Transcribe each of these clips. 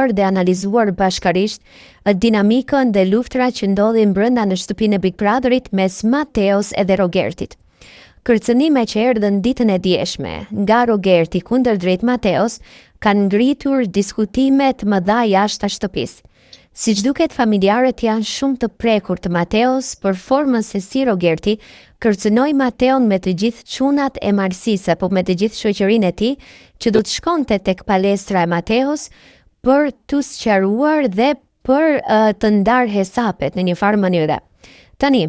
Dhe analizuar bashkarisht dinamikën dhe luftërat që ndodhin brenda në shtëpinë e Big Brotherit mes Mateos edhe Rogertit. Kërcënimet që erdhën ditën e djeshme nga Rogerti kundërdrejt Mateos kanë ngritur diskutime të mëdha jashtë shtëpisë. Siç duket familjarët janë shumë të prekur të Mateos për formën se si Rogerti kërcënoi Mateon me të gjithë çunat e Malësisë apo me të gjithë shoqërinë e tij që do të shkonte tek palestra e Mateos për t'u sqaruar dhe për uh, të ndarë hesapet në një farë mënyre. Tani,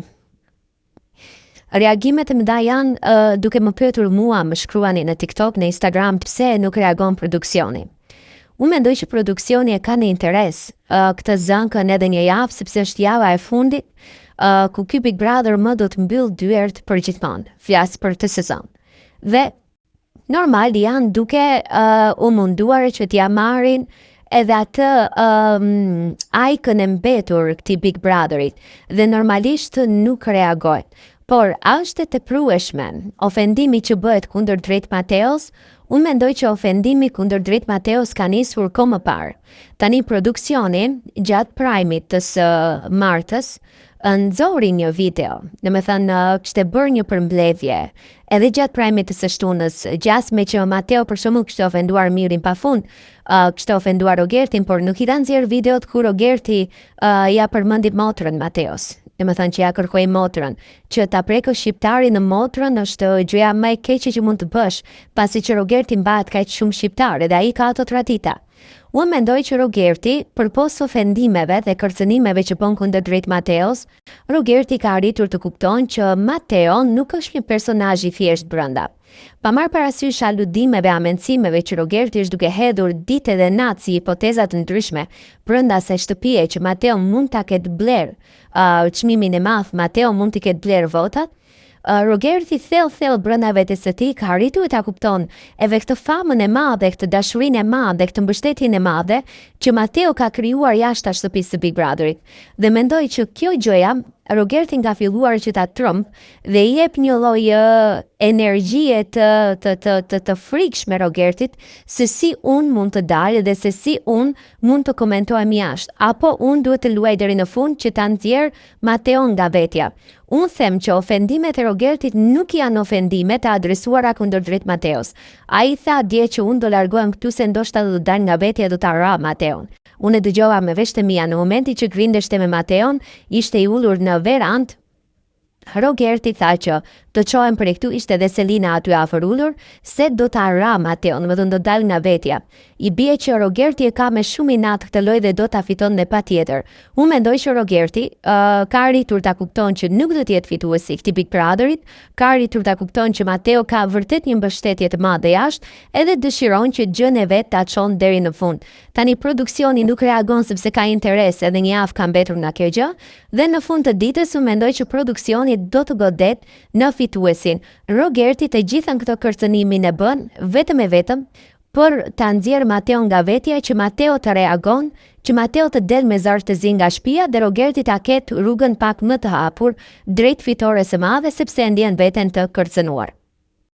reagimet e mëdha janë uh, duke më pyetur mua, më shkruani në TikTok, në Instagram, pse nuk reagon produksioni. Unë mendoj që produksioni e ka në interes uh, këtë zënkën edhe një javë, sepse është java e fundit uh, ku ky Big Brother më do të mbyll dyert për gjithmonë, flas për këtë sezon. Dhe normal janë duke uh, u munduar që t'ia marrin edhe atë um, ajkën e mbetur këtij Big Brotherit dhe normalisht nuk reagojnë. Por, a është e teprueshme ofendimi që bëhet kundërdrejt Mateos? Unë mendoj që ofendimi kundërdrejt Mateos ka nisur kohë më parë. Tani produksioni gjatë prime-it të së martës nxori një video, domethënë kishte bërë një përmbledhje edhe gjatë prime-it të së shtunës, gjasme që Mateo për shembull kishte ofenduar Mirin pafund, uh, kishte ofenduar Rogertin, por nuk i ka nxjerr videot ku Rogerti uh, ia përmendi motrën Mateos. Domethënë që ia kërkoi motrën, që ta prekësh shqiptarin në motrën është gjëja më e keqe që mund të bësh, pasi që Rogerti mbahet kaq shumë shqiptar edhe ai ka ato tradita. Unë mendoj që Rogerti, përpos ofendimeve dhe kërcënimeve që bën kundërdrejt Mateos, Rogerti ka arritur të kupton që Mateo nuk është një personazh i thjeshtë brenda. Pa marrë parasysh aludimeve, hamendësimeve që Rogerti është duke hedhur ditë edhe natë si hipoteza të ndryshme brenda asaj shtëpie që Mateo mund ta ketë blerë uh, çmimin e madh, Mateo mund t'i ketë blerë votat, Rogerti thellë thellë brenda vetes së tij ka arritur ta kupton edhe këtë famën e madhe, këtë dashurinë e madhe, këtë mbështetjen e madhe që Mateo ka krijuar jashtë shtëpisë së Big Brotherit. Dhe mendoj që kjo gjëja Rogertin ka filluar që ta tremb dhe i jep një lloj energjie të të të të, të frikshme Rogertit se si unë mund të dal dhe se si unë mund të komentohem jashtë, apo unë duhet të luaj deri në fund që ta nxjerr Mateon nga vetja. Unë them që ofendimet e Rogertit nuk janë ofendime të adresuara kundërdrejt Mateos. Ai tha dje që unë do largohem këtu se ndoshta do të dal nga vetja do ta rrah Mateon. Unë e dëgjova me veshët e mia në momentin që grindeshte me Mateon, ishte i ulur në verandë, Rogerti tha që do çohem prej këtu ishte dhe Selina aty afër ulur, se do ta rrah Mateon, domethënë do dal nga vetja. I bie që Rogerti e ka me shumë inat këtë lojë dhe do ta fiton me patjetër. Unë mendoj që Rogerti uh, ka arritur ta kupton që nuk do të jetë fituesi i këtij Big Brotherit, ka arritur ta kupton që Mateo ka vërtet një mbështetje të madhe jashtë, edhe dëshiron që gjënë e vet ta çon deri në fund. Tani produksioni nuk reagon sepse ka interes edhe një javë ka mbetur nga kjo gjë, dhe në fund të ditës unë mendoj që produksioni do të godet në fituesin. Rogerti të gjithën këtë kërcënimin e bën vetëm e vetëm për ta nxjerrë Mateon nga vetja që Mateo të reagon, që Mateo të del me zor të zi nga shtëpia dhe Rogerti ta ketë rrugën pak më të hapur drejt fitores së madhe sepse e ndjen veten të kërcënuar.